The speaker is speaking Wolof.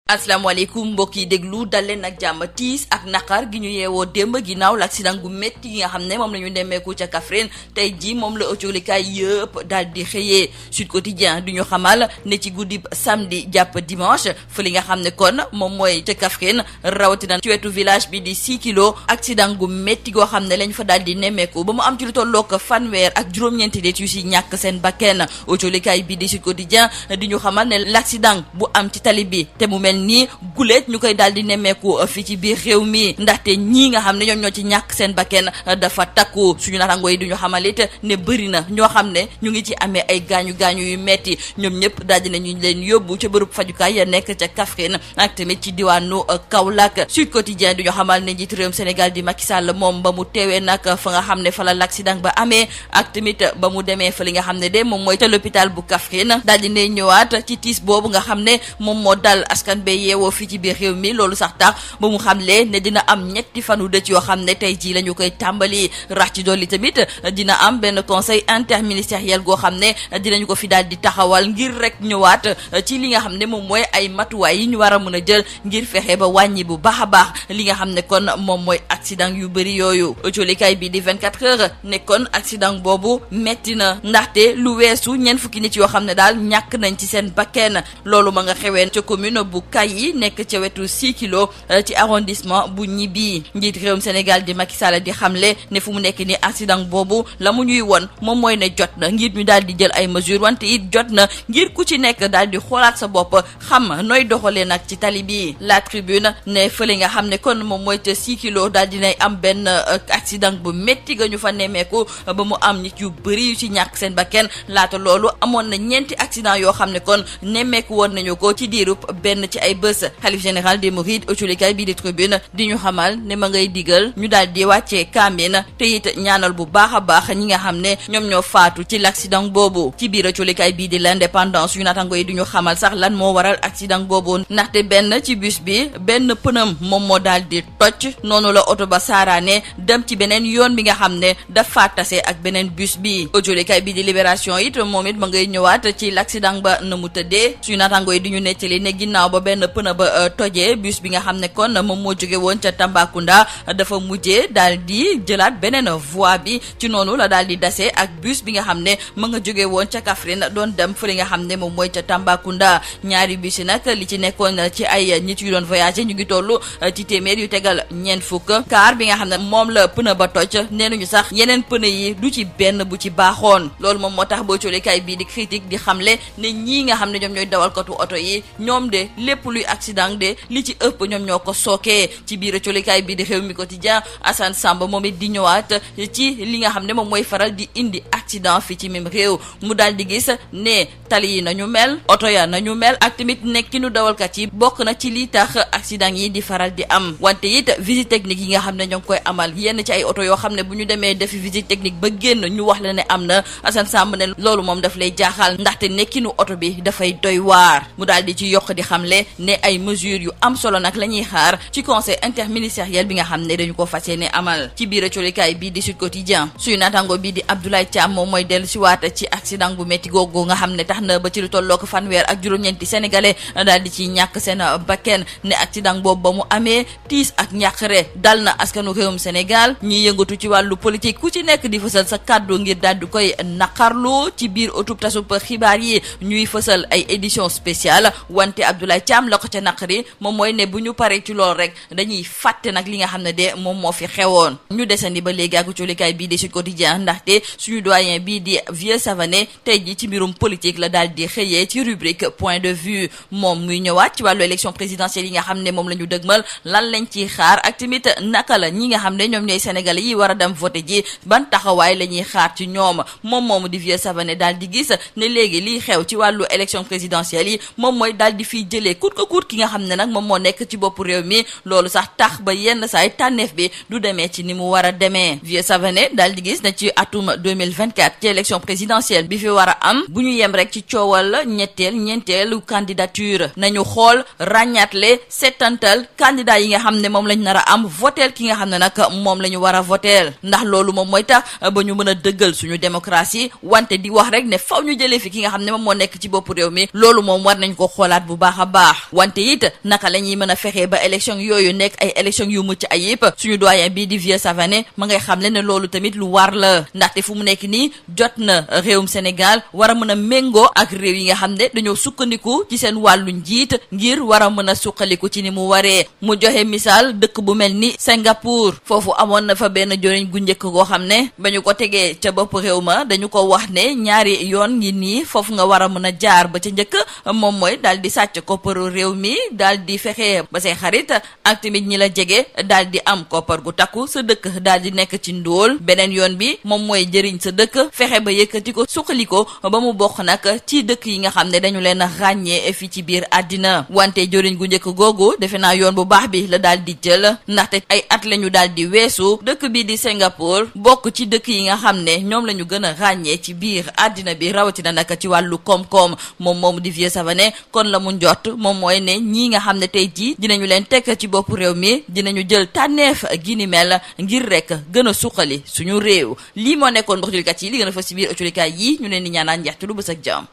asalaamaaleykum mbokk yi déglu dal leen ak jàmm. tiis ak naqar gi ñu yeewoo démb ginnaaw l'accident gu métti gi nga xam ne moom la ñu nemmeeku ca Kaffrine tey ji moom la ëccolikaay yëpp daal di xëyee. Sud Quotidien du ñu xamal ne ci guddi samedi jàpp dimanche fa li nga xam ne kon moom mooy ca Kaffrine rawatina ci wetu village bi di 6 kilos accident gu métti goo xam ne lañ fa daal di nemmeeku ba mu am ci lu tollook fanweer ak juróom-ñeenti nit yu si ñàkk seen bakkan. Ëccolikaay bi di Sud Quotidien di ñu xamal ne l'accident bu am ci tali bi te mu mel nii guleet ñu koy daal di nemmeeku fii ci biir réew mi ndaxte ñii nga xam ne ñoom ñoo ci ñàkk seen bakken dafa takku. Suñu natango yi duñu xamalit ne bëri na ñoo xam ne ñu ngi ci amee ay gaañu yu metti ñoom ñëpp daal di nañu leen yóbbu ca bërëb fajukaay ya nekk ca Kaffrine ak tamit ci diwaanu Kaolack. Sud Quotidien duñu xamal ne njiitu réewum Sénégal di Macky Sall moom ba mu teewee nag fa nga xam ne fa la l'accident ba amee ak tamit ba mu demee fa li nga xam ne de moom mooy ca l'hôpital bu Kaffrine daal di ne ñëwaat ci tiis boobu nga xam ne moom moo dal askan be yeewoo fii ci biir réew mi loolu sax tax ba mu xamle ne dina am ñetti fanu dëj yoo xam ne tey jii la ñu koy tàmbali. rax ci dolli tamit dina am benn conseil interministériel goo xam ne dinañu ko fi daal di taxawal ngir rek ñëwaat ci li nga xam ne moom mooy ay matuwaay yi ñu war a mën a jël ngir fexe ba wàññi bu baax a baax li nga xam ne kon moom mooy accident yu bëri yooyu. ëccolikaay bi di 24 heures ne kon accident boobu metti na ndaxte lu weesu ñeent fukki nit yoo xam ne daal ñàkk nañ ci seen bakken. loolu ma nga xeween ca commune bu Kayi nekk ca wetu 6 kilos ci arrondissement bu Ñibi. njiit réewum Sénégal di Macky Sall di xamle ne fu mu nekk ni accident boobu la mu ñuy won moom mooy ne jot na ngir ñu daal di jël ay mesures wante it jot na ngir ku ci nekk daal di xoolaat sa bopp xam nooy doxalee nag ci tali bi. La Tribune ne fële nga xam ne kon moom mooy te 6 kilos daal dinay am benn accident bu métti ga ñu fa nemmeeku ba mu am nit yu bëri yu ci ñàkk seen bakken. laata loolu amoon na ñeenti accident yoo xam ne kon nemmeeku woon nañu ko ci diirub benn ci ay bés. xalif général des mourides ëccolikaay bii di Tribune di ñu xamal ne ma ngay digal ñu daal di wàccee kaamina te it ñaanal bu baax a baax ñi nga xam ne ñoom ñoo faatu ci l'accident boobu. ci biir ëccolikaay bii di l'Indépendance yu natango yi di ñu xamal sax lan moo waral accident boobu ndaxte benn ci bus bi benn pënam moom moo daal di toj noonu la oto ba saaraane dem ci beneen yoon bi nga xam ne dafa tase ak beneen bus bi. ëccolikaay bii di Libération it moom it ma ngay ñëwaat ci l'accident ba na mu tëddee suñu natango yi di ñu nettali ne ginnaaw ba benn pëna ba tojee bus bi nga xam ne kon moom moo jóge woon ca Tambacounda dafa mujjee daal di jëlaat beneen voie bi ci noonu la daal di dase ak bus bi nga xam ne ma nga jóge woon ca Kaffrine doon dem fële nga xam ne moom mooy ca Tambacounda. ñaari bus yi nag li ci nekkoon ci ay nit yu doon voyager ñu ngi toll ci téeméer yu tegal ñeent fukk. car bi nga xam ne moom la pneu ba toj nee nañu sax yeneen pneu yi du ci benn bu ci baaxoon. loolu moom moo tax boo colikaay bii di critique di xamle ne ñii nga xam ne ñoom ñooy dawalkatu oto yi ñoom de lépp luy accident de li ci ëpp ñoom ñoo ko sookee. ci biir colikaay bi di Rewmi Quotidien Assane Samba moom it di ñëwaat ci li nga xam ne moom mooy faral di indi accident fii ci même réew mu daal di gis ne tali yi nañu mel oto ya nañu mel ak tamit nekkinu dawalkat yi bokk na ci li tax accident yi di faral di am. wante it visite technique yi nga xam ne ñoo ngi koy amal yenn ci ay oto yoo xam ne bu ñu demee defi visite technique ba génn ñu wax la ne am na Assane Samba ne loolu moom daf lay jaaxal ndaxte nekkinu oto bi dafay doy waar. mu daal di ci yokk di xamle ne ay mesures yu am solo nag la ñuy xaar ci conseil interministériel bi nga xam ne dañu ko fas yéene amal. ci biir colikaay bii di Sud Quotidien suñu naataango bii di Abdoulaye Thiam moom mooy dellu si waat ci accident bu métti googu nga xam ne tax na ba ci lu tollook fanweer ak juróom-ñeenti sénégalais daal di ci ñàkk seen bakken. ne accident boobu ba mu amee tiis ak ñàqare dal na askanu réewum Sénégal ñi yëngatu ci wàllu politique ku ci nekk di fësal sa kàddu ngir daal di koy naqarlu. ci biir ëttub tasub xibaar yi ñuy fësal ay édition spéciale wante Abdoulaye Thiam la ko ca naqari moom mooy ne bu ñu paree ci lool rek dañuy fàtte nag li nga xam ne de moom moo fi xewoon. ñu desandi ba léegi ak colikaay bii di Sud Quotidien ndaxte suñu doyen bii di Vieux Savané tey ji ci mbirum politique la daal di xëyee ci rubrique point de vue moom muy ñëwaat ci wàllu élection présidentielle yi nga xam ne moom la ñu dëgmal lan lañ ciy xaar ak tamit naka la ñi nga xam ne ñoom ñooy sénégalais yi war a dem voté ji ban taxawaay la ñuy xaar ci ñoom. moom moomu di Vieux Savané daal di gis ne léegi liy xew ci wàllu élection présidentielle yi moom mooy daal di fiy jëlee kut ko kut ki nga xam ne nag moom moo nekk ci bopp réew mi loolu sax tax ba yenn saay tànneef bi du demee ci ni mu war a demee. Vieux Savané daal di gis ne ci atum 2024 2024 ci élection présidentielle bi fi war a am bu ñu yem rek ci coowal ñeenteelu candidature nañu xool ràññaatle seetantal candidat yi nga xam ne moom lañ nar a am voteel ki nga xam ne nag moom la ñu war a voteel ndax loolu moom mooy tax ba ñu mën a dëggal suñu démocratie wante di wax rek ne faw ñu jëlee fi ki nga xam ne moom moo nekk ci bopp réew mi loolu moom war nañ ko xoolaat bu baax a baax wante it naka la ñuy mën a fexee ba élection yooyu nekk ay élection yu mucc ayib suñu doyen bii di Vieux Savané ma ngay xam le ne loolu tamit lu war la ndaxte fu mu nekk nii jot na réewum Sénégal war a mën a méngoo ak réew yi nga xam ne dañoo sukkandiku ci seen wàllu njiit ngir war a mën a suqaliku ci ni mu waree mu joxe misaal dëkk bu mel ni Singapour foofu amoon na fa benn joriñ gu njëkk goo xam ne ba ñu ko tegee ca bopp réew ma dañu ko wax ne ñaari yoon ngi nii foofu nga war a mën a jaar ba ca njëkk moom mooy daal di sàcc kopparu réew mi daal di fexe ba say xarit ak tamit ñi la jege daal di am koppar gu takku sa dëkk daal di nekk ci ndóol beneen yoon bi moom mooy jëriñ sa dëkk fexe ba yëkkati ko suqali ko ba mu bokk nag ci dëkk yi nga xam ne dañu leen a ràññee fii ci biir àddina wante jëriñ gu njëkk googu defe naa yoon bu baax bi la daal di jël ndaxte ay at lañu daal di weesu dëkk bi di Singapour bokk ci dëkk yi nga xam ne ñoom la ñu gën a ràññee ci biir àddina bi rawatina nag ci wàllu koom-koom moom di Vieux Savané kon la mu njott moom mooy ne ñii nga xam ne tey jii dinañu leen tekk ci bopp réew mi dinañu jël tànneef gi ni mel ngir rek gën a suqali suñu réew lii moo nekkoon mbokk jullikat yi li gën a fas ci biir ëcculikaay yi ñu leen di ñaanaan njeexte lu bës ak jàmm